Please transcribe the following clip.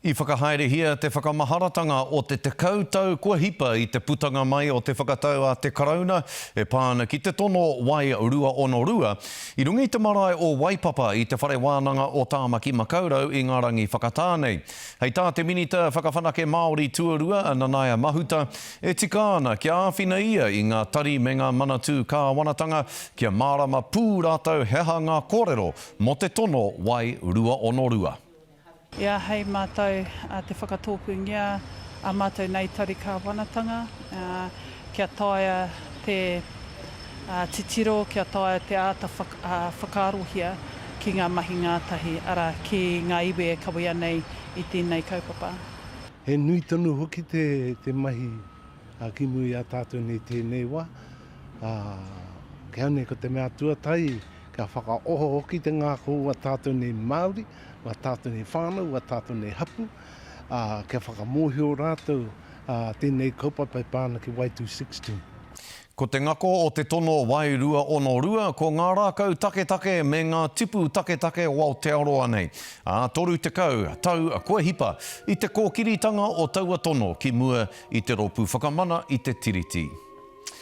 I whakahaerehia te whakamaharatanga o te 10 tau kua hipa i te putanga mai o te whakatau a te Karauna e pā ana ki te tono Wai 262 i runga i te marae o Waipapa i Te Whare Wānanga o Tāmaki Makaurau i ngā rangi whakatā nei. Hei tā te Minita Whakawhanake Māori Tuarua a Nanaia Mahuta, e tika ana kia āwhina ia i ngā tari me ngā manatū kāwanatanga kia mārama pū rātou he aha ngā kōrero mō te tono Wai 262. I āhei mātou te whakatōpūngia ā mātou nei tari kāwanatanga kia taea te titiro, kia taea te āta whakaarohia ki ngā mahi ngātahi, arā, ki ngā iwi e kawea nei i tēnei kaupapa. He nui tonu hoki te mahi ki muri i a tātou nei tēnei wā, ā, kia nei ko te mea tuatahi kia whakaoho hoki te ngākau o a tātou nei Māori, o a tātou nei whānau, o a tātou nei hapū, ā, kia whakamōhio rātou tēnei kaupapa e pā ana ki Wai 262. Ko te ngako o te tono Wai 262 ko ngā rākau taketake me ngā tipu taketake o Aotearoa nei, ā, 30 tau kua hipa i te kōkiritanga o taua tono ki mua i te Rōpū Whakamana i te Tiriti.